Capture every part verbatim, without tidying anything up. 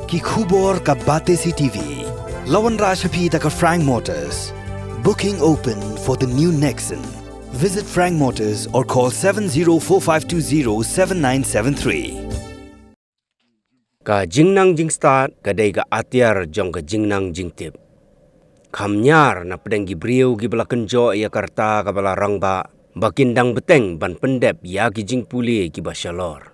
Ki khubor ka Batesi T V. La wanrah sha phi da ka Frank Motors. Booking open for the new Nexon. Visit Frank Motors or call seven zero four five two zero seven nine seven three. Ka jingnang jingstad ka dei ka atiar jong ka jingnang jingtip. Kham niar na pdeng ki briew kiba la kynjoh ïa ka rta kaba la rangbah, ba kin dang bteng ban pyndep ïa ki jingpule kiba shalor.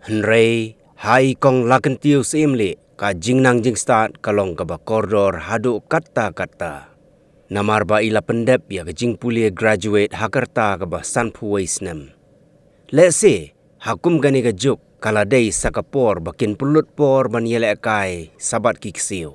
Hynrei ha i Kong Lakyntiew Syiemlieh, ka jingnang jingstad ka long kaba kordor haduh katta katta. Namar ba i la pyndep ïa ka jingpule graduate ha ka rta kaba sanphew wei snem. Lehse ha kum kane ka juk ka la dei sa ka por ba kin pynlut por ban ïalehkai sa bad ki ksiew.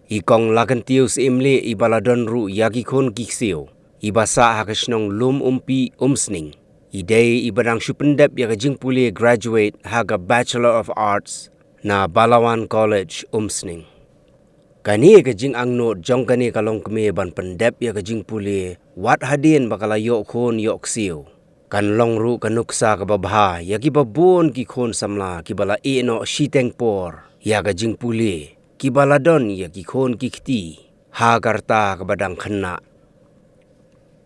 I Kong Lakyntiew Syiemlieh iba la don ruh ïa ki khun ki ksiew, iba sah ha ka shnong Lum Umpi, Umsning, i dei iba dang shu pyndep ïa ka jingpule graduate ha ka Bachelor of Arts na Balawan College, Umsning. Kane ka jingangnud jong kane ka longkmie ban pyndep ïa ka jingpule wat hadien ba ka la ïoh khun ïoh ksiew, kan long ruh ka nuksa kaba bha ïa kiba bun ki khun samla kiba la ïeh noh shiteng por ïa ka jingpule, kiba la don ïa ki khun ki kti ha ka rta kaba dang khynnah.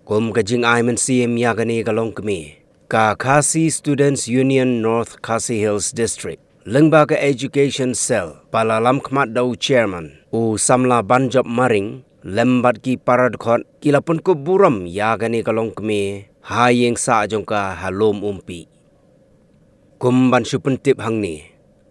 Kum ka jingai mynsiem ïa kane ka longkmie, ka Khasi Students Union North Khasi Hills District, lyngba ka Education Cell, ba la lam khmat da u Chairman, u Samla Banjop Maring, lem bad ki para dkhot, ki la pynkup burom ïa kane ka longkmie ha ïing sah jong ka ha Lum Umpi. Kum ban shu pyntip hangne,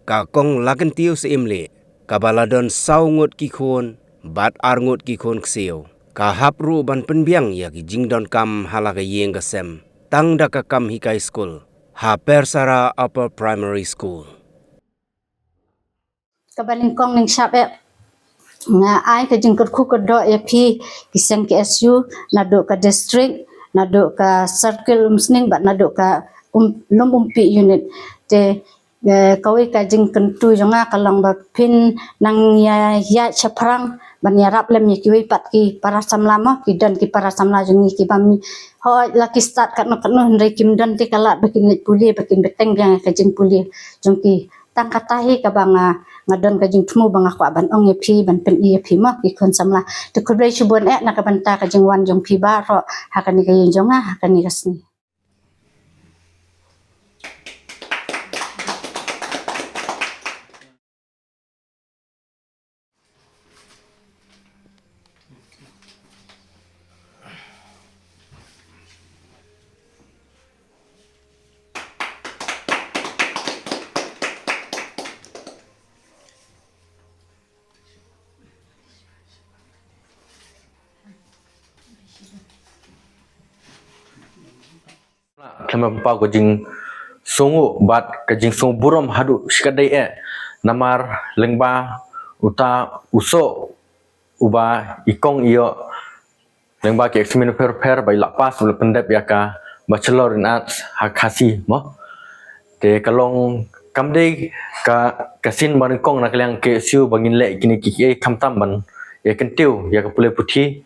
ka Kong Lakyntiew Syiemlieh, kaba la don saw ngut ki khun bad ar ngut ki khun ksiew, ka hap ruh ban pynbiang ïa ki jingdonkam ha la ka ïing ka sem, tang da ka kam hikai skul ha Persara Upper Primary School. Kaba nyngkong nyngshap eh, nga ai ka jingkyrkhu kyrdoh ïa phi ki seng ki S U, naduh ka district, naduh ka circle Umsning, bad naduh ka um, Lum Umpi unit. Te, eh, kawei ka jingkyntu jong nga ka long ba phin nang ïa, ïa shaphrang ban ïarap lem ïa kiwei pat ki para samla mo, ki don ki para samla jong ngi kiba mi, hooid la ki stad katno katno hynrei kim don te ka lad ba kin leit pule, ba kin bteng biang ïa ka jingpule jong ki. Tang kata hi kaba nga, nga don ka jingthmu ba nga kwah ban ong ïa phi, ban pyni ïa phi mo ki khun samla. Te khublei shibun eh na ka bynta ka jingwan jong phi baroh ha kane ka ïing jong nga ha kane ka sngi. Khlem pynpaw ka jingsngew bad ka jingsngew burom haduh shikatdei eh. Namar lyngba uta u soh uba i kong i ïoh lyngba ki exam pher pher ba i la pass, ba la pyndep ïa ka Bachelor in Arts ha Khasi mo. Te ka long kam dei ka, ka sien ba nyngkong na ka liang K S U ba ngin leh kine kiei khamtam ban ïa kyntiew ïa ka pule puthi.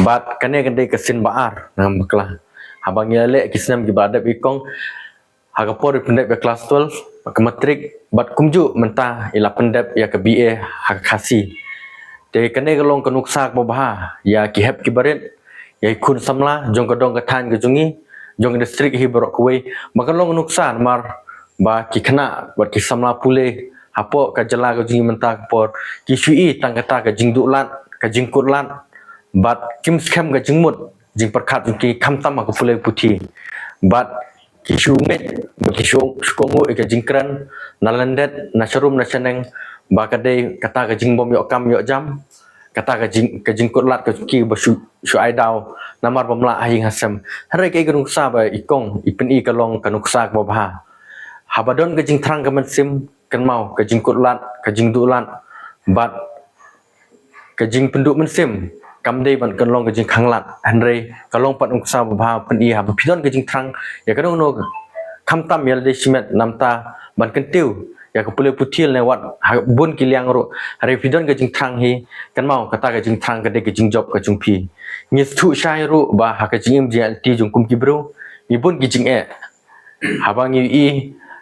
Bad kane ka dei ka sien ba ar na bakla. Haba ngi ïa leh ki snem kiba dep i kong, ha ka por i pyndep ïa ka klas twelve, ka matrik, bad kumjuh mynta i la pyndep ïa ka B A ha ka Khasi. Te kane ka long ka nuksa kaba bha ïa ki hep ki barit, ïa ki khun samla jong ka dong ka thaiñ ka jong ngi, jong ka district hi baroh kawei. Ba ka long ka nuksa namar ba ki khynnah bad ki samla pule hapoh ka jylla ka jong ngi mynta ka por, ki shu i tang kata ka jingduh lad, ka jingkut lad, bad kim skhem ka jingmut jingpyrkhat jong ki khamtam ha ka pule puthi. Bad ki shu ngeit, bad ki shu, shu kohnguh ïa ka jingkren na lyndet, na sharum na shaneng, ba ka dei kata ka jingbym ïoh kam ïoh jam, kata ka jing, ka jingkut lad ka jong ki ba shu, shu ai daw namar bym lah ha ïing ha sem. Hynrei kaei ka nuksa ba i kong i pyni ka long ka nuksa kaba bha. Haba don ka jingthrang ka mynsiem, kynmaw ka jingkut lad, ka jingduh lad, bad ka jingpynduh mynsiem kam dei ban kan long ka jingkhanglad, hynrei ka long pat nuksa ba bha pyni haba phi don ka jingthrang ïa kano kano, khamtam ïa lade shimet, namar ban kyntiew ïa ka pule puthi ne wat ha bun ki liang ruh. Hynrei phi don ka jingthrang hi, kynmaw kata ka jingthrang ka dei ka jingjop ka jong phi. Ngi sngewthuh shai ruh ba ha ka jingim jingïaid lynti jong kum ki briew ngi bun ki jingeh. Haba ngi i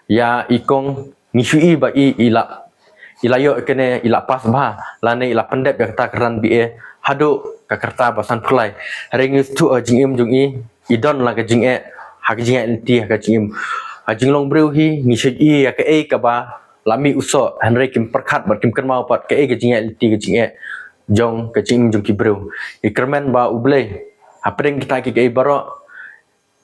ïa i kong, ngi shu i ba i, i la i la ïoh kane, i la pass bha lane i la pyndep ïa kata ka kyrdan B A haduh ka rta ba sanphew lai. Hynrei ngi sngewthuh ha ka jingim jong i, i don la ka jingeh ha ka jingïaid lynti ha ka jingim. Ha ka jinglong briew hi ngi shu ïohi ïa kaei kaba la mih u soh, hynrei kim pyrkhat bad kim kynmaw pat kaei ka jingïaid lynti ka jingeh jong ka jingim jong ki briew. I kyrmen ba U Blei hapdeng kita kiei kiei baroh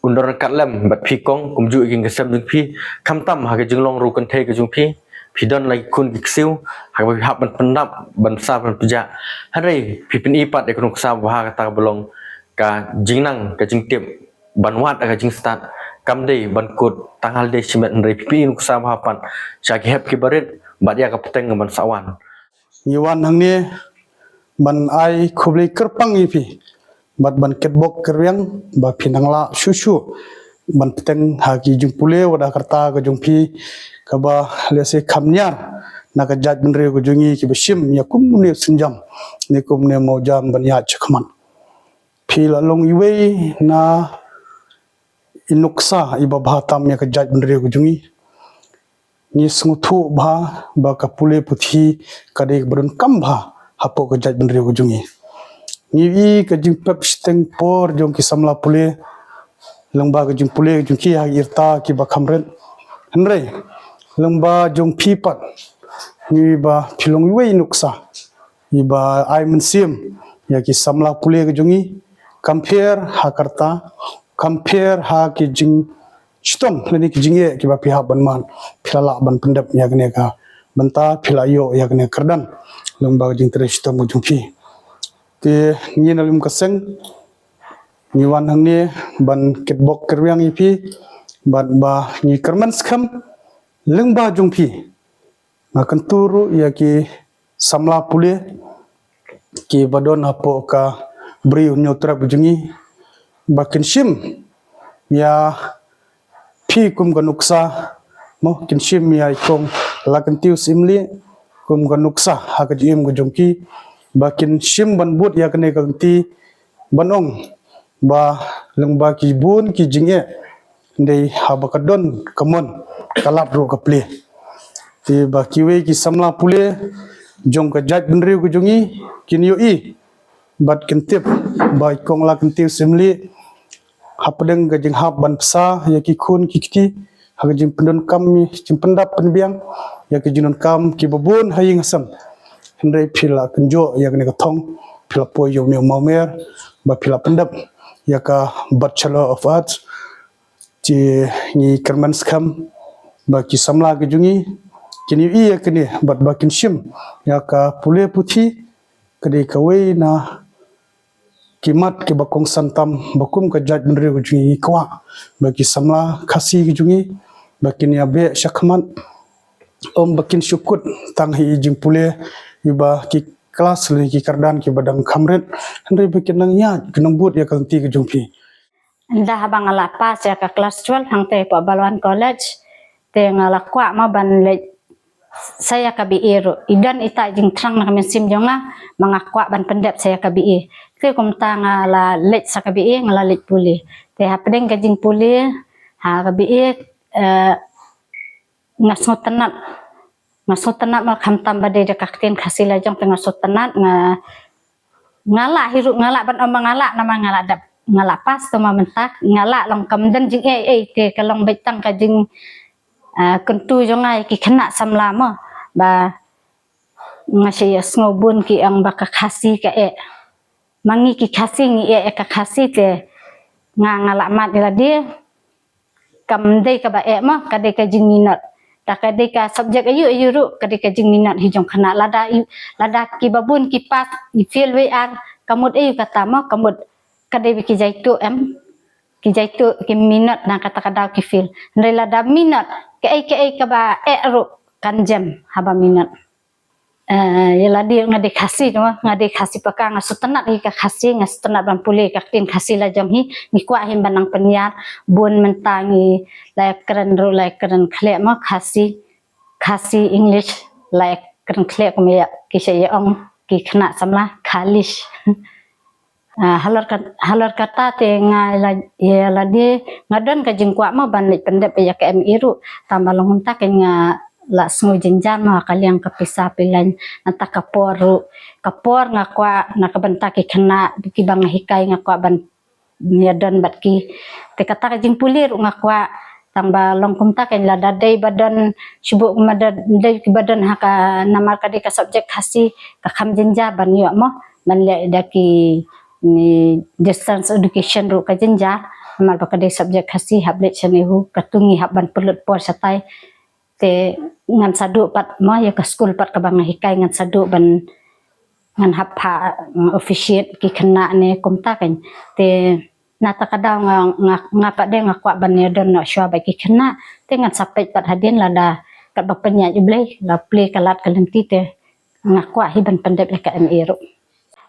un don ryngkat lem bad phi kong, kumjuh ïa ki ïing ki sem jong phi, khamtam ha ka jinglong riew kynthei ka jong phi. Phi don la ki khun ki ksiew ha kaba phi hap ban pyndap, ban bsa, ban pynjah. Hynrei phi pyni pat ïa ka nuksa ba ha kata kaba long ka jingnang ka jingtip ban wad ha ka jingstad, kam dei ban kut tang ha lade shimet, hynrei phi pyni nuksa ba ha pat sha ki hep ki barit bad ïa ka bteng ban sa wan. Ngi wan hangne ban ai khublei kyrpang ïa phi bad ban kitbok kyrwiang ba phi nang lah shuh shuh ban bteng ha ki jingpule wad ha ka rta ka jong phi, kaba lehse kham niar na ka jaitbynriew ka jong ngi kiba shim ïa kumne u sienjam ne kumne u mawjam ban ïaid shakhmat. Phi la long iwei na i nuksa iba bha tam ïa ka jaitbynriew ka jong ngi. Ngi sngewthuh bha ba ka pule puthi ka dei kaba donkam bha hapoh ka jaitbynriew ka jong ngi. Ngi ïohi ka jingpep shiteng por jong ki samla pule lyngba ka jingpule ka jong ki ha ki rta kiba kham rit. Hynrei lyngba jong phi pat ngi ïohi ba phi long iwei i nuksa iba ai mynsiem ïa ki samla pule ka jong ngi, compare ha ka rta, compare ha ki jingshitom lane ki jingeh kiba phi hap ban mad, phi la lah ban pyndep ïa kane ka bynta, phi la ïoh ïa kane ka kyrdan lyngba ka jingtrei shitom ka jong phi. Te ngi na Lim Ka Seng ngi wan hangne ban kitbok kyrwiang ïa phi bad ba ngi kyrmen skhem lyngba jong phi. Nga kyntu ruh ïa ki samla pule kiba don hapoh ka Bri u Hynñiewtrep ka jong ngi ba kin shim ïa phi kum ka nuksa, mo, kin shim ïa i Kong Lakynti Syiemlieh kum ka nuksa ha ka jingim ka jong ki, ba kin shim ban bud ïa kane ka lynti ban ong ba lyngba ki bun ki jingeh, hynrei haba ka don ka mon, ka lad ruh ka plie. Te ba kiwei ki samla pule jong ka jaitbynriew ka jong ngi kin ïohi bad kin tip ba i Kong Lakynti Syiemlieh hapdeng ka jinghap ban bsa ïa ki khun ki kti ha ka jingpyndonkam, jingpyndap pynbiang ïa ka jingdonkam kiba bun ha ïing ha sem, hynrei phi la kynjoh ïa kane ka thong, phi la poi ïa une u mawmer ba phi la pyndep ïa ka Bachelor of Arts. Te ngi kyrmen skhem ba ki samla ki jong ngi kin ïohi ïa kane bad ba kin shim ïa ka pule puthi. Ka dei kawei na ki mat kiba kongsan tam ba kum ka jaitbynriew ka jong ngi ngi kwah ba ki samla Khasi ki jong ngi ba kin ïa beh shakhmat, ym ba kin shu kut tang ha i jingpule iba ki klas lane ki kyrdan kiba dang kham rit, hynrei ba kin nang ïaid, kin nang bud ïa ka lynti ka jong phi. Ynda haba nga la pass ïa ka klas twelve hangtei hapoh Balwan College, te nga la kwah mo ban leit sa ïa ka B A ruh. I don ita i jingthrang na ka mynsiem jong nga, ma nga kwah ban pyndep sa ïa ka B A. Te kumta nga la leit sa ka B A, nga la leit pule. Te hapdeng ka jingpule ha ka B A, eh, nga sngewtynnat. Nga sngewtynnat mo, khamtam ba dei da ka ktien Khasi la jong, te nga sngewtynnat, nga, nga lah hi ruh, nga lah ban ong ba nga lah, namar nga la dep, nga la pass, te ma mynta nga lah long, kam don jingeh ei, te ka long beit tang ka jing, ah, kyntu jong nga ïa ki khynnah samla mo, ba nga shu ïa sngew bun ki ong ba ka Khasi ka eh. Ma ngi ki Khasi ngi eh ïa ka Khasi, te nga, nga la mad ïa lade, kam dei kaba eh mo, ka dei ka jingminot. Ta ka dei ka subject aïu aïu ruh, ka dei ka jingminot hi jong khynnah. Lada i, lada kiba bun ki pass, i fail wei ar, ka mut aïu kata mo, ka mut ka dei ba ki jaituh em, ki jaituh, ki minot na kata ka daw ki fail. Hynrei lada minot, kaei kaei kaba eh ruh kan jem haba minot. Eh, ïa lade nga dei Khasi, no, nga dei Khasi paka, nga sngewtynnat ïa ka Khasi, nga sngewtynnat ban pule ka ktien Khasi la jong hi, ngi kwah hi ban nang pynïar, bun mynta ngi la ïa kren ruh, la ïa kren khleh mo, Khasi, Khasi English, la ïa kren khleh, kum ïa ki shu ïa ong ki khynnah samla, Khalish. Ah, halor kat-, halor kata te nga la, ïa lade nga don ka jingkwah mo ban leit pyndep ïa ka M A ruh. Tang ba long kumta kein nga la sngew jynjar mo ha ka liang ka pisa phi leh, nangta ka por ruh, ka por nga kwah na ka bynta ki khynnah kiba nga hikai nga kwah ban ïadon bad ki. Te kata ka jingpule ruh nga kwah, tang ba long kumta kein, lada dei ba don, shu bun ma da dei kiba don ha ka, namar ka dei ka subject Khasi, ka kham jynjar ban ïoh mo, ban leh da ki, ni, distance education ruh ka jynjar, namar ba ka dei subject Khasi, hap leit shane haduh, katto ngi hap ban pynlut por shatai. Te ngan sa duh pat mo ïa ka skul pat kaba nga hikai, ngan sa duh ban, ngan hap pha, mm, officiate ki khynnah ne kumta kein. Te nangta ka daw nga, nga, nga pat de nga kwah ban ïadon noh shuwa bad ki khynnah. Te ngan sa peit pat hadien lada katba pynïaid U Blei, la plie ka lad ka lynti te nga kwah hi ban pyndep ïa ka M A ruh.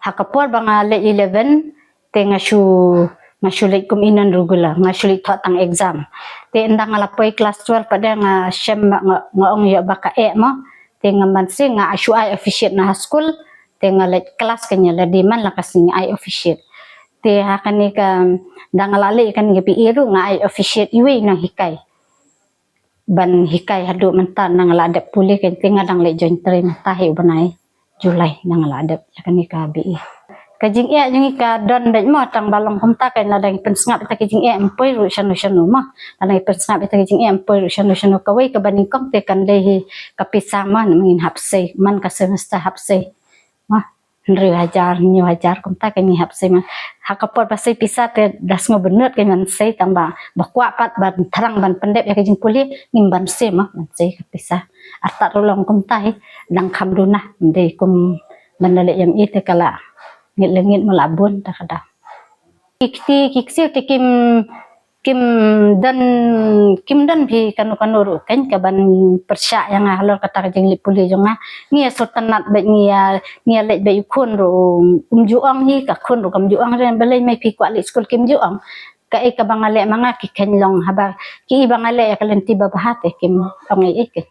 Ha ka por ba nga leh eleven, te nga shu, nga shu leit kum i non regular, nga shu leit thoh tang exam. Te ynda nga la poi class twelve pat de nga shem, nga, nga ong ïoh ba ka eh mo. Te nga banse nga shu ai officiate na ha skul. Te nga leit class kein, lada dei man la ka sngi nga ai officiate. Te ha kane ka, ynda nga la leh kane ka B A ruh nga ai officiate iwei i nonghikai ban hikai haduh mynta, ynda nga la dep pule kein, te nga dang leit join trei mynta hi u bnai July ynda nga la dep ïa kane ka B A. Ka jingeh jong ngi ka don beit mo, tang ba long kumta kein, lada ngi pynsngap ïa kita ki jingeh em poi ruh shano shano mo. Lada ngi pynsngap ïa kita ki jingeh em poi ruh shano shano. Kawei kaba nyngkong te kan dei hi ka pisa mo, namar ngin hap sei man ka semester, hap sei mo. Hynriew hajar, hynñiew hajar, kumta kein ngi hap sei mo. Ha ka por ba sei pisa te da sngew bynnud kein ban sei, tang ba, ba kwah pat ban thrang ban pyndep ïa ka jingpule, ngim ban sei mo, ban sei ka pisa. Artat ruh long kumta hi, dang kham duna, ym dei kum ban da leh M A te ka la ngit leh ngit mo, la bun ta ka daw. Ki kti ki ksiew te kim, kim don, kim don phi kano kano ruh kein kaban pyrshah ïa nga halor kata ka jingleit pule jong nga. Ngi ïa sngewtynnat bad ngi ïa, ngi ïa leit bad u khun ruh um ju ong hi, ka khun ruh kam ju ong re, balei mei phi kwah leit skul, kim ju ong. Kaei kaba nga leh ma nga ki kheiñ long, haba ki i ba nga leh ïa ka lynti ba bha te kim ong ei ei kein.